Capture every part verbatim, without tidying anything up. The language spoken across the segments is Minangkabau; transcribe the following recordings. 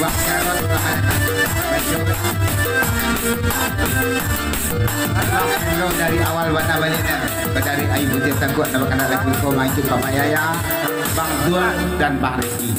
Bang Jarot, selamat datang. Bang Jarot. Bang Jarot dari awal bana baliak nyo. Dari Ayu Putiah Tangkuak, nama kena lagu kau maju Papa Yaya, Bang Zul dan Bang Reki.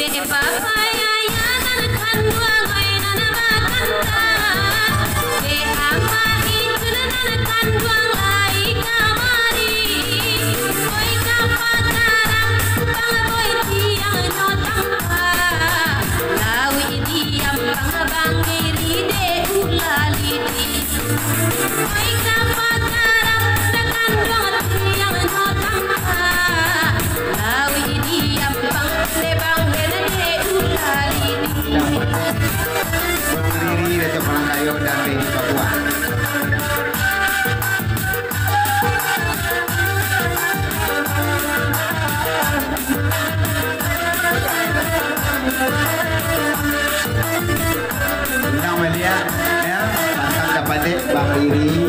Dek Papa Yaya nan kanduang, oi nan bakanta. Dek Amak Icun nan kanduang lai kamari. Oi ka Pataram, Bang Boy tiang nyo tampa. Lauik diam Bang Bangiri dek ulalidi. Oi ka Pataram, nan kanduang tiang nyo tampa. Lauik diam Bang, dek Bang Hende ulalidi. Berdiri Datuk Palangkayo dan Beni Papua. Undang baliak, ya, pasang ka padek, Bang Riri,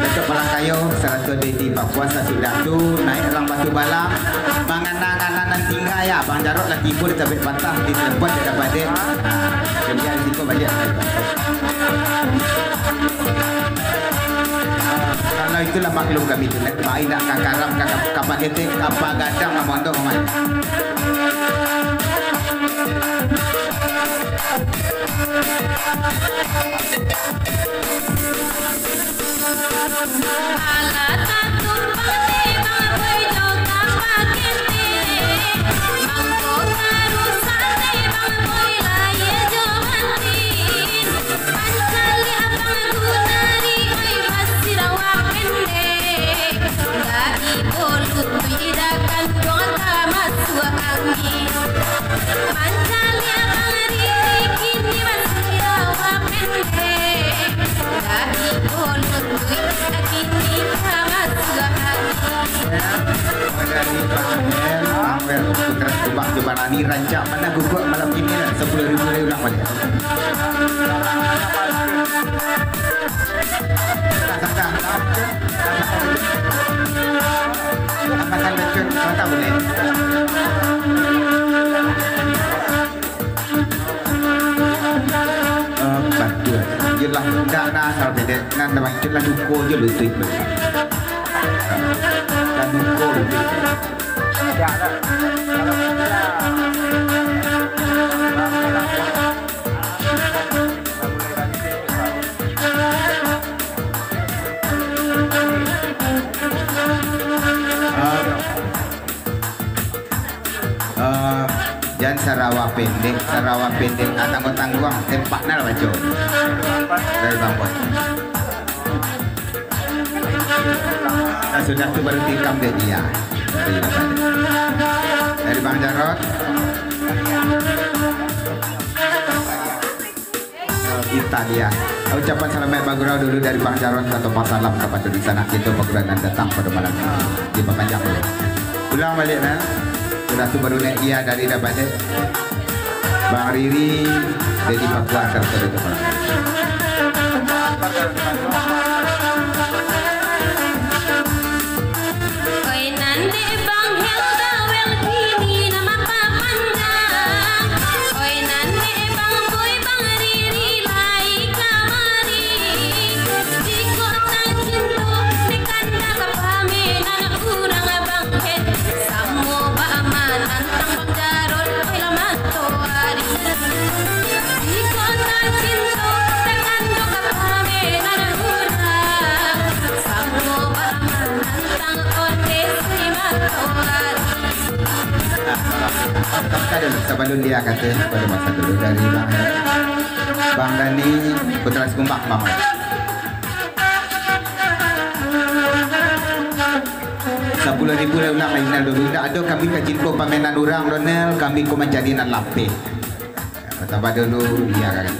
Datuk Palangkayo, sarato Dedi Papua. Sasudah tu, naiak urang Batu Balam, mangana-ngana nan tingga, ya, Bang Jarot lah tibo di tabek patah, di telepon di tabek padek. Jadi, di siko baliak. Kalau itulah maklum kami tu, nak baik nak ka Karam, ka, ka, ka Pagetek, ka Pagadang, ka Mondok, Mat. Alah tatumpang dek Bang Boy jo ka Pagetek, mangko karusan dek Bang Boy lahia jo batin. Pancaliak Bang Gunari, oi, basirawa pendek. Dari bolu tu idakan dong ka masuak angin. Pancaliak Bang Riri kini basirawa pendek. Dari bolu tu kini ka masuak angin. Dari Bang Hel, Bang Hel, Putra Subak jo Bang Rani rancak mana guguk malam kini lah, sapuluah ribu dari ulang baliak. Eh, batua. Iyolah, ndak nah, asal pendek. Nan dah bancun lah duko jo lutuik. Dah duko lutuik. Eh, jan sarawa pendek, sarawa pendek, ah, tangguang-tangguang, sempak nah lah baco. Dari Bang Boy. Nah, sudah tu baru tikam dek dia. Dari Bang Jarot. Italia. Ucapan salamaik bagurau dulu dari Bang Jarot atau Bang Salam kapado dunsanak kito, bagurau nan datang pado malam ini. Dipapanjang dulu. Ulang baliak, nah. Sudah tu baru naiak iya dari Dabanek. Bang Riri, Dedi Papua, sarato Dedi Papua. Oi nan dek Bang Hel Dawel kini nan mapapandang. Oi nan dek Bang Boy, Bang Riri lai kamari. Jikok tacinto, dek kanda ka pamenan urang Bang Hel. Samo bak manantang Bang Jarot, oi lah matoari. Jikok tacinto, dek kanda ka pamenan urang. Samo bak manantang Sabalun dia kato, pada masa dulu dari Bang, Bang Dani, Putra Sikumbang, Bang. Sapuluah ribu lah ulang lai, Nel, dulu. Indak ado kami ka cinto pamenan urang, Nel, kami ko mancari nan lapeh. Batambah dulu, iya, kato.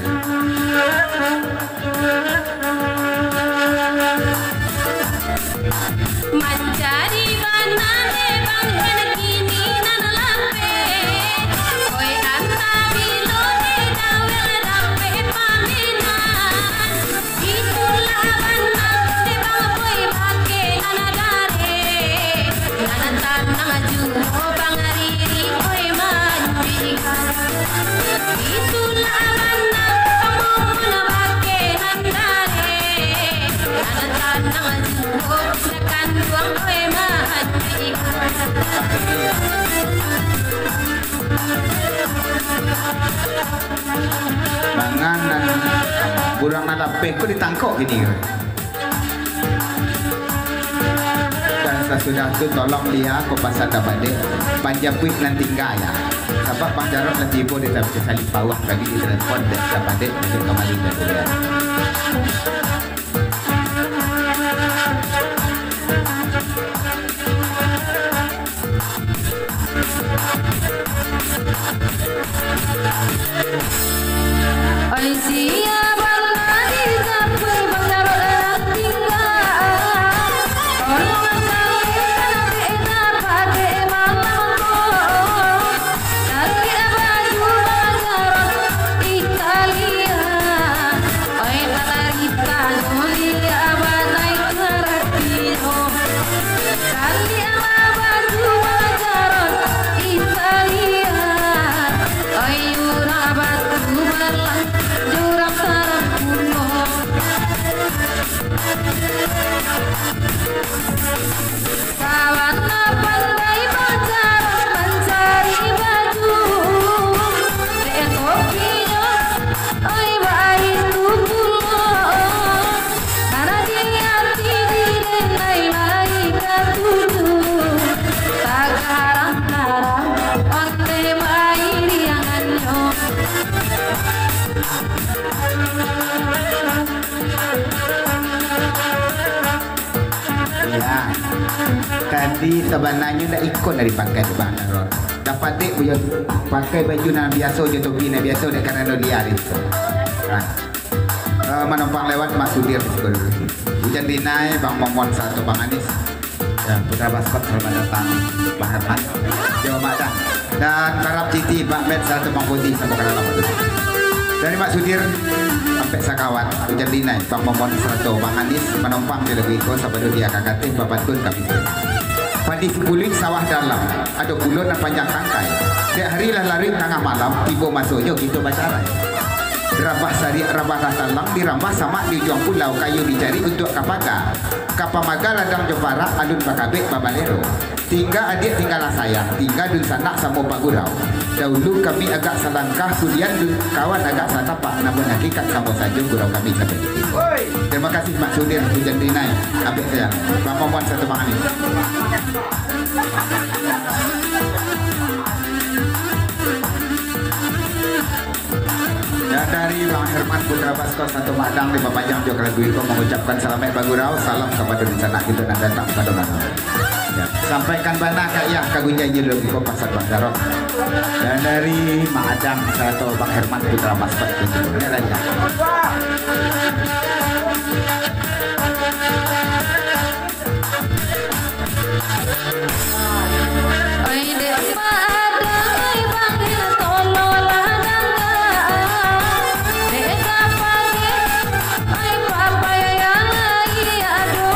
Nan juo pangariri, oi, manjadi. Itulah bana kamu nan bakeh nan dareh. Nan tanang juo nan kanduang, oi, manjadi. Mangan nan buruang nan lapeh ko ditangkok kini ko. Dan sasudah tu, tolong Lia, ko pasan Dapadek, panjapuik nan tingga, ya. Sabab Bang Jarot lah tibo di Salimpawah tadi, di telepon dek Dapadek, masuk kamari dari Lia. Oi, sia bana di sapuih Bang Jarot nan tingga. Tolong kami kana dek Dapadek malam ko. Caliak baju Bang Jarot Italia. Oi, tatarita jo lia batai karatinyo. Caliaklah baju Bang Jarot Italia. Oi, urang batu balang, jo urang tarang kuno. Sabana pandai Bang Jarot mancari baju. Dek topinyo, oi, baitu pulo. Nan di ati di denai lai katuju. Tagarang-garang ondeh mairiangannyo. Iya. Tadi sabananyo ndak iko dari pakai tu, Bang Jarot. Dapadek buyo pakai baju nan biaso jo topi nan biaso dek karano Lia hari tu. Nah. Eh, manompang lewat Mak Sudir di situ dulu. Ujan Rinai, Bang Momon sarato Bang Anis. Ya, Putra Baskot, selamat datang, Bang Herman. Jawa Madan. Dan Karap Titi, Bang Met, sarato Bang Fauzi, samo ka dalam tu. Dari Mak Sudir, ampek sakawan, Ujan Rinai, Bang Momon, sarato Bang Anis, manompang di lagu iko, sabado di akakateh, bapantun kami. Padi Sipuluik sawah dalam, ado pulo nan panjang tangkai. Dek hari lah laruik tangah malam, tibo masonyo kito bacarai. Rabah sariak, rabah ratalang, dirambah samak di ujuang pulau, kayu dicari untuak ka paga. Ka pamaga ladang jo parak, alun bakabek babalero. Tingga adiak, tinggalah sayang, tingga dunsanak samo pagurau. Daulu kami agak salangkah, kulian dun kawan agak satapak, namun hakikat samo sajo gurau kami sampai di sini. Terima kasih Mak Sudir, Ujan Rinai, ampek sayang, Bang Momon sarato Bang Anis. Dan dari Bang Herman Putra Baskot sarato Madang di Papanjang jo Kalagu iko mangucapkan salamaik bagurau, salam kapado dunsanak kito nan datang pado malam. Ya, sampaikan bana ka Iyah ka gunjai nyo dulu iko pasan Bang Jarot. Dan dari Mak Adang sarato Bang Herman Putra Baskot di Timur. Ini lah, ya. Oi, dek Mak Adang, oi, panggil tololah dangka. Dek ka panggil, oi, papayah lai ado.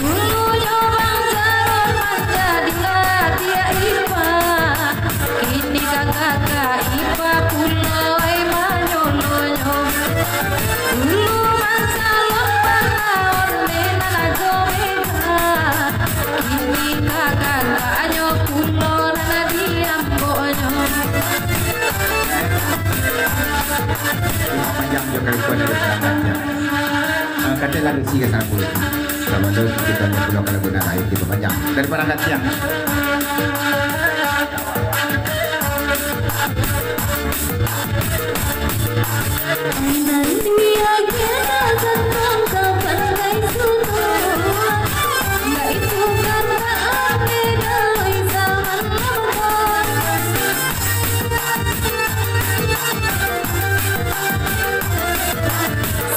Dulunyo Bang Jarot manjadi adiak ipa. Kini ka kakak ipa pulo, oi, manyolonyo. Dulu mancalon panaon menan ajo beda. Kini ka kakaknyo pulo nan diamboknyo. Panjang jo kali ko dari panjang. Eh, kato lalu si ka sana pulo. Kalau ada kita pulo kalau guna lain di panjang. Dari barang katiang.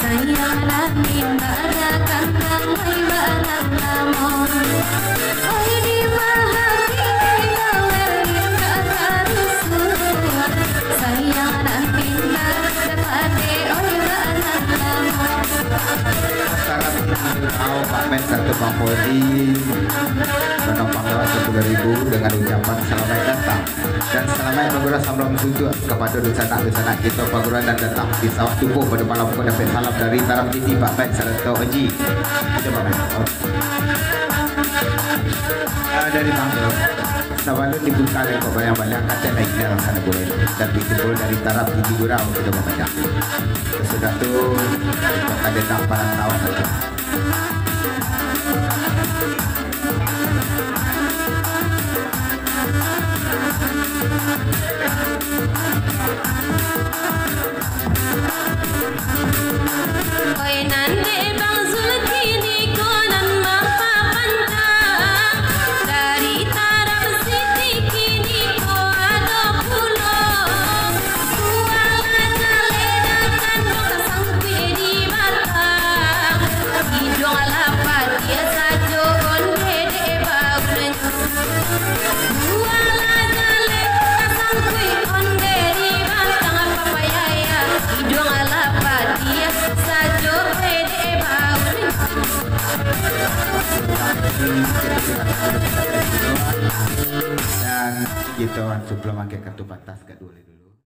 Sayang nan minta datang, oi, bana namo. Oi, di mahati, oi, kawan, di kakarusuhan. Sayang nan minta dapat de, oi, bana namo. Salam, Pak Men, satu Bang Fauzi. Tanah Pangkalan sapuluah ribu dengan ucapan salamaik datang dan salamaik bagurau sambalang suntuak kapado dunsanak-dunsanak kito paguruan nan datang di Sawah Tubuh pado malam ko, dapek salam dari Tarab Titi, Pak Mat sarato Oji. Kito Pak Mat. Ah, dari Bangkok. Sabalun dibuka lengkok baliang-baliang, kacau naik dalam sana boleh. Dan ditimbul dari Tarab Titi Gurau, kito Pak Mat. Sudah tu, kito ka datang parantauan. Oi, nan dek Bang Zul kini ko nan mampapantang, dari Tarab Siti kini ko ado pulo. Buanglah jaleh nan kanduang tasangkuik di batang. Iduang lah padiah sajo onde dek baun. Buanglah jaleh tasangkuik onde di batang papaya. Iduang lah padiah sajo onde dek baun. Dan kito sebelum angkek kartu pantas kaduo lai dulu.